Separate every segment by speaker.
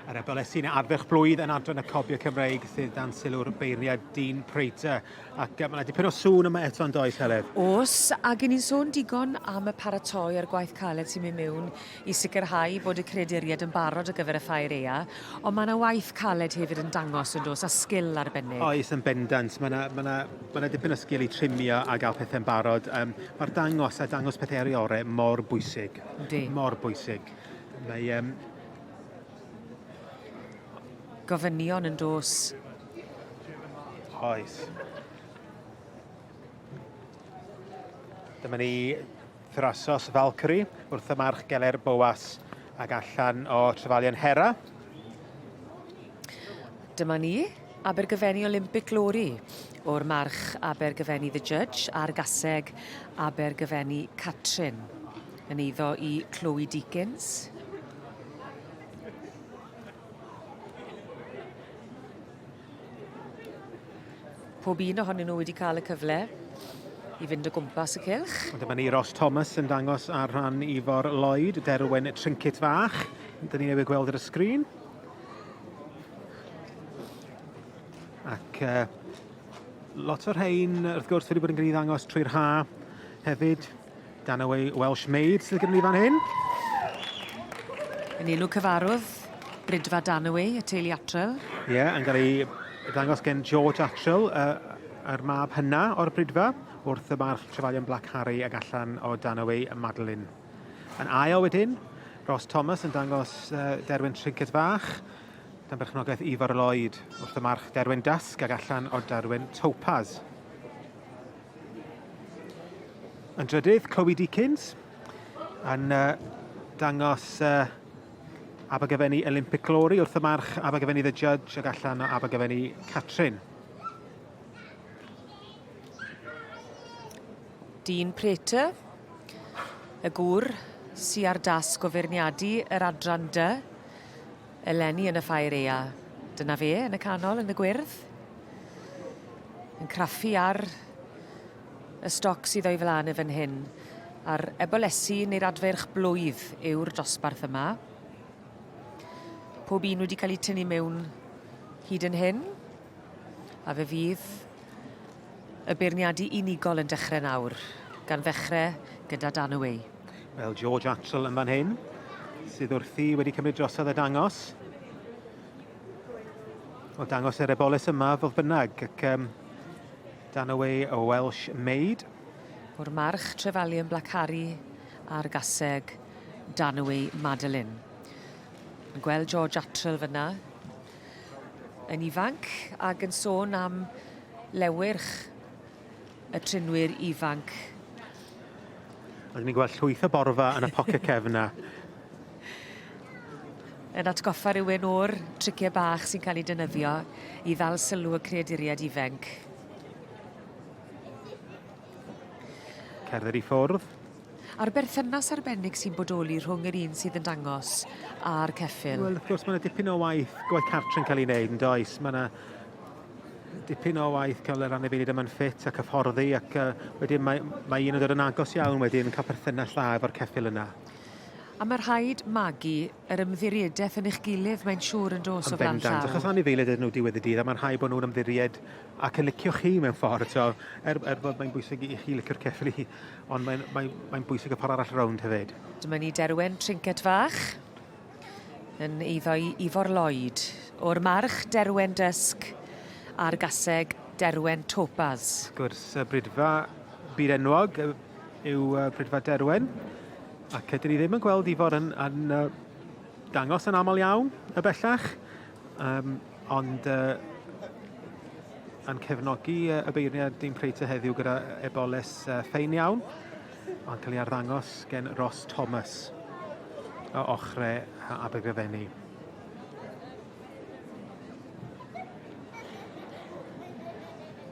Speaker 1: Yr ebolesi neu ardderch blwydd yn adran y Cobio Cymreig sydd dan sylw'r beirniad Dean Prater. Ac mae yna dipyn o sŵn yma eto yn does, Heledd?
Speaker 2: Oes, ac i ni'n sôn digon am y paratoi a'r gwaith caled sy'n mynd mewn i sicrhau bod y creaduriaid yn barod ar gyfer y ffair ea, ond mae yna waith caled hefyd yn dangos yn does, a sgil arbennig.
Speaker 1: Oes, yn bendant. Mae yna, mae yna, mae yna dipyn o sgil i trimio a gael pethau'n barod. Um, Mae'r dangos a dangos pethau ar ei orau mor bwysig.
Speaker 2: Yndi.
Speaker 1: Mor bwysig. Mae, um,
Speaker 2: Gofynion yn dos.
Speaker 1: Oes. Dyma ni Thrasos Valkyrie wrth y march Geler Boas ac allan o Trefalion Hera.
Speaker 2: Dyma ni, Abergyfenni Olympic Glory o'r march Abergyfenni The Judge a'r gaseg Abergyfenni Catrin yn eiddo i Chloe Deakins. Pob un ohonyn nhw wedi cael y cyfle i fynd o gwmpas y cylch.
Speaker 1: Ond dyma ni Ross Thomas yn dangos ar rhan Ifor Lloyd, Derwen Trinket Fach. Dyn ni newydd gweld ar y sgrin. Ac uh, lot o'r rhain, wrth gwrs, wedi bod yn cael ei ddangos trwy'r ha hefyd. Danaway Welsh Maid sydd gyda ni fan hyn.
Speaker 2: Yn enw cyfarwydd, Bridfa Danaway, y teulu Attrell.
Speaker 1: Ie, yeah, yn cael ei ddangos gen George Attrell, uh, yr mab hynna o'r Bridfa, wrth y march Trefalion Black Harry ag allan o Danaway Madeline. Yn ail wedyn, Ross Thomas yn dangos uh, Derwyn Trinket Fach, dan berchnogaeth Ifor Lloyd wrth y march Derwyn Dusk ag allan o Derwyn Topaz. Yn drydydd, Chloe Deakins yn uh, dangos uh, Abergavenny Olympic Glory wrth y march Abergavenny The Judge ac allan o Abergavenny Catrin.
Speaker 2: Dean Prater, y gŵr sy ar dasg o feirniadu yr adran dy, eleni yn y ffair ea. Dyna fe yn y canol, yn y gwyrdd. Yn craffu ar y stoc sydd o'i flaen e fan hyn. A'r ebolesi neu'r adfeirch blwydd yw'r dosbarth yma. Pob un wedi cael eu tynnu mewn hyd yn hyn. A fe fydd y beirniadu unigol yn dechrau nawr, gan ddechrau gyda Dan Away.
Speaker 1: Wel, George Attrell yn fan hyn, sydd wrthi wedi cymryd drosodd a dangos. Wel, dangos yr eboles yma, fodd bynnag, ac um, Dan Away a Welsh Maid.
Speaker 2: O'r march Trefalion Black Harry a'r gaseg Dan Away Madeline. Yn gweld George Attrell fyna, yn ifanc ac yn sôn am lewyrch y trinwyr ifanc.
Speaker 1: Oedden ni'n gweld llwyth o borfa yn y poced cefn 'na.
Speaker 2: Yn atgoffa rhywun o'r triciau bach sy'n cael eu defnyddio i ddal sylw y creaduriaid ifanc.
Speaker 1: Cerdded i ffwrdd.
Speaker 2: A'r berthynas arbennig sy'n bodoli rhwng yr un sydd yn dangos a'r ceffyl.
Speaker 1: Wel, wrth gwrs, mae yna dipyn o waith, gwaith cartre yn cael ei wneud, yn does? Mae yna dipyn o waith cael yr anifeiliaid yma'n ffit ac hyfforddi ac uh, wedyn mae, mae un yn dod yn agos iawn wedyn yn cael perthynas dda efo'r ceffyl yna.
Speaker 2: A mae rhaid magu yr ymddiriedaeth yn eich gilydd, mae'n siŵr yn dos o flaen llaw.
Speaker 1: Yn bendant, achos anifeiliaid ydyn nhw diwedd y dydd, a mae'n rhaid bod nhw'n ymddiried ac yn licio chi mewn ffordd, so, er, er bod mae'n bwysig i chi licio'r ceffyl i, ond mae'n mae, mae bwysig y ffordd arall rownd hefyd.
Speaker 2: Dyma ni Derwen Trinket Fach yn eiddo i Ifor Lloyd o'r march Derwen Dysg a'r gaseg Derwen Topaz.
Speaker 1: Wrth gwrs, y bridfa byd enwog yw Bridfa Derwen. Ac ydyn ni ddim yn gweld Ifor yn, yn uh, dangos yn aml iawn y bellach, um, ond uh, yn cefnogi uh, y beirniad Dean Prater heddiw gyda eboles uh, ffein iawn, ond cael ei arddangos gen Ross Thomas o ochre Abergavenny.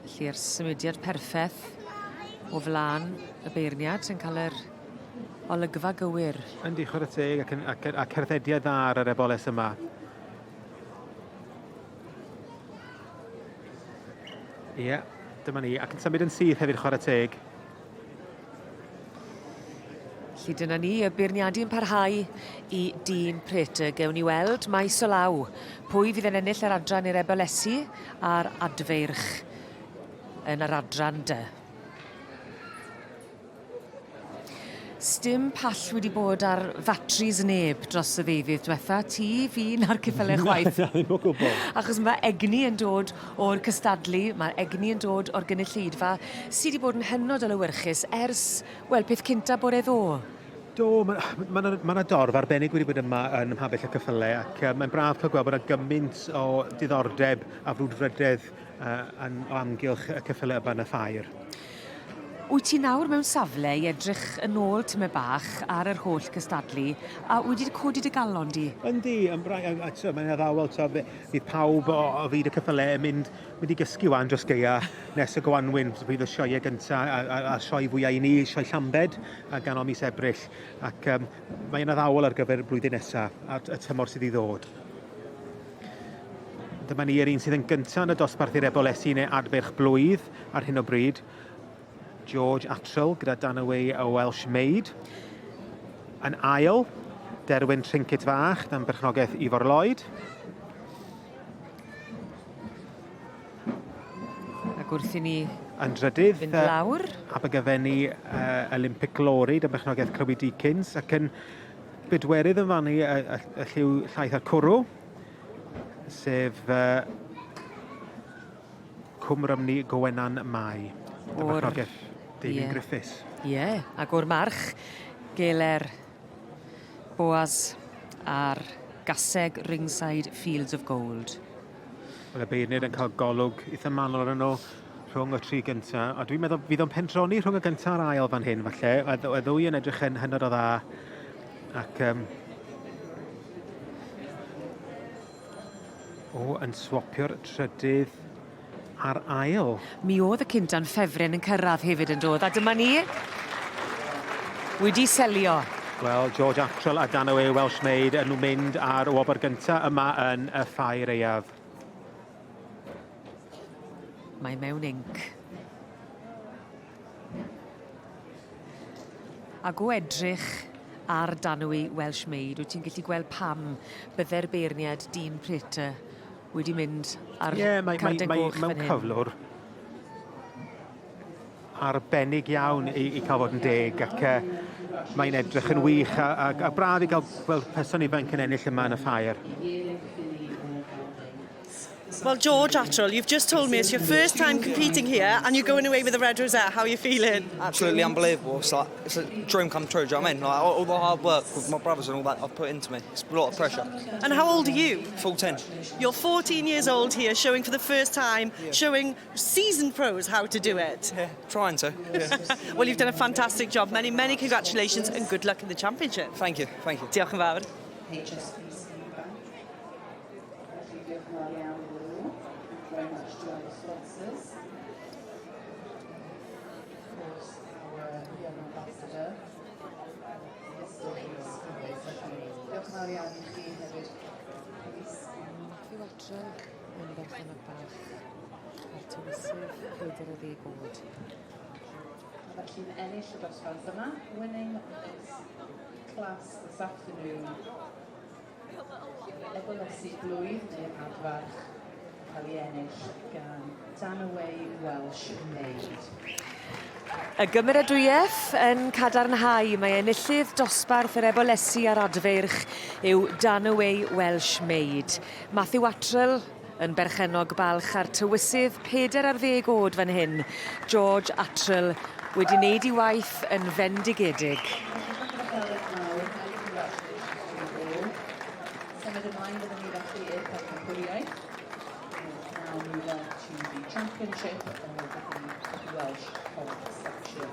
Speaker 2: Felly'r symudiad perffeth o flaen y beirniad yn cael yr olygfa gywir.
Speaker 1: Yndi, chwarae teg ac, ac, ac cerddediad dda ar yr eboles yma. Ie, yeah, dyma ni. Ac yn symud yn syth hefyd, chwarae teg.
Speaker 2: Felly dyna ni, y beirniadu yn parhau i dîm Prater. Gewn ni weld maes o law pwy fydd yn ennill yr adran i'r Ebolesi a'r Adfeirch yn yr adran dy. Sdim pall wedi bod ar fatris neb dros y ddeuddydd dwetha, ti, fi, na'r ceffyle chwaith.
Speaker 1: Na, ddim o gwbl.
Speaker 2: Achos ma' egni yn dod o'r cystadlu, ma' egni yn dod o'r gynulleidfa, sy 'di bod yn hynod o lewyrchus ers, wel, peth cynta bore ddo.
Speaker 1: Do, ma' ma' 'na ma' 'na dorf arbennig wedi bod yma yn Mhabell y Ceffyle ac yy mae'n braf cael gweld bod 'na gymaint o diddordeb a frwdfrydedd yy yn o amgylch y ceffyle yma yn y ffair.
Speaker 2: Wyt ti nawr mewn safle i edrych yn ôl tymed bach ar yr holl gystadlu a wedi codi dy galon di?
Speaker 1: Yndi, yn braidd, a, a t'o' mae'n addawol t'o' fe- fydd pawb o o fyd y ceffyle yn mynd mynd i gysgu ŵan dros gaea nes y gwanwyn so bydd y sioee gynta a a a sioe fwya i ni, sioe Llambed a ganol mis Ebrill ac yym mae'n addawol ar gyfer blwyddyn nesa a t- y tymor sydd i ddod. Dyma ni yr un sydd yn gyntaf yn y dosbarth i'r ebolesi neu adferch blwydd ar hyn o bryd. George Attrell gyda Danaway a Welsh Maid. Yn ail, Derwyn Trinket Fach dan berchnogaeth Ifor Lloyd.
Speaker 2: Ac wrth i ni
Speaker 1: Yn drydydd,
Speaker 2: fynd lawr.
Speaker 1: Abergavenny Olympic Glory dan berchnogaeth Chloe Deakins ac yn bedwerydd yn fannu y, y, y lliw llaeth a'r cwrw, sef Cwm Rymni Gowenan Mai. O'r... David yeah. Griffiths.
Speaker 2: Ie, yeah, ac o'r march, Geler, Boaz a'r gaseg Ringside Fields of Gold.
Speaker 1: Wel, y beirniaid yn cael golwg eitha manwl arnyn nhw rhwng y tri gynta, a dwi'n meddwl fydd o'n pendroni rhwng y gynta a'r ail fan hyn, falle. Y, y ddwy yn edrych yn hynod o dda. Ac um, o, yn swapio'r trydydd a'r ail.
Speaker 2: Mi oedd y cynta'n ffefryn yn cyrraedd hefyd yn dod, a dyma ni wedi selio.
Speaker 1: Wel, George Attrell a Danaway Welsh Maid yn mynd ar wobr gynta yma yn y Ffair Aeaf.
Speaker 2: Mae mewn inc. Ac o edrych ar Danwy Welsh Maid, wyt ti'n gallu gweld pam bydde'r beirniad Dean Prater wedi mynd ar
Speaker 1: yeah, mae,
Speaker 2: carden
Speaker 1: mae,
Speaker 2: goch
Speaker 1: mae,
Speaker 2: fan hyn.
Speaker 1: Mewn cyflwr arbennig iawn i, i cael fod yn deg ac uh, mae'n edrych yn wych a, a, a braf i gael gweld person ifanc yn ennill yma yn y ffair.
Speaker 3: Well, George Attrell, you've just told me it's your first time competing here and you're going away with a red rosette. How are you feeling?
Speaker 4: Absolutely unbelievable. It's like it's a dream come true, do you know what I mean? Like all, all the hard work with my brothers and all that I've put into me. It's a lot of pressure.
Speaker 3: And how old are you?
Speaker 4: 14.
Speaker 3: You're 14 years old here, showing for the first time, yeah. showing seasoned pros how to do it.
Speaker 4: Yeah, trying to. Yeah.
Speaker 3: Well, you've done a fantastic job. Many, many congratulations and good luck in the championship.
Speaker 4: Thank you, thank you.
Speaker 3: Diolch yn fawr.
Speaker 5: HSBC Bank. Felly diolch yn fawr iawn iddyn nhw. Thank you very much to our sponsors. Of course, our young ambassador, Mr Rhys Lewis. Diolch yn fawr iawn i chi hefyd, Rhys.
Speaker 2: Matthew Attrell yn berchennog bach a'r tywysydd pedwar o ddeg oed.
Speaker 5: A felly'n ennill y dosbarth yma, winning this class this afternoon, Ebolesi blwydd neu'r adfarch yn cael ei ennill gan Danaway Welsh Maid.
Speaker 2: Y gymeradwyaeth yn cadarnhau mae enillydd dosbarth yr Ebolesi a'r Adfeirch yw Danaway Welsh Maid. Matthew Attrell yn berchennog balch a'r tywysydd 40 oed fan hyn, George Attrell, wedi wneud 'i waith yn fendigedig.
Speaker 5: Symud ymlaen byddwn ni felly i'r pencampwriaeth. We'll now move on to the championship of the Welsh Cob section.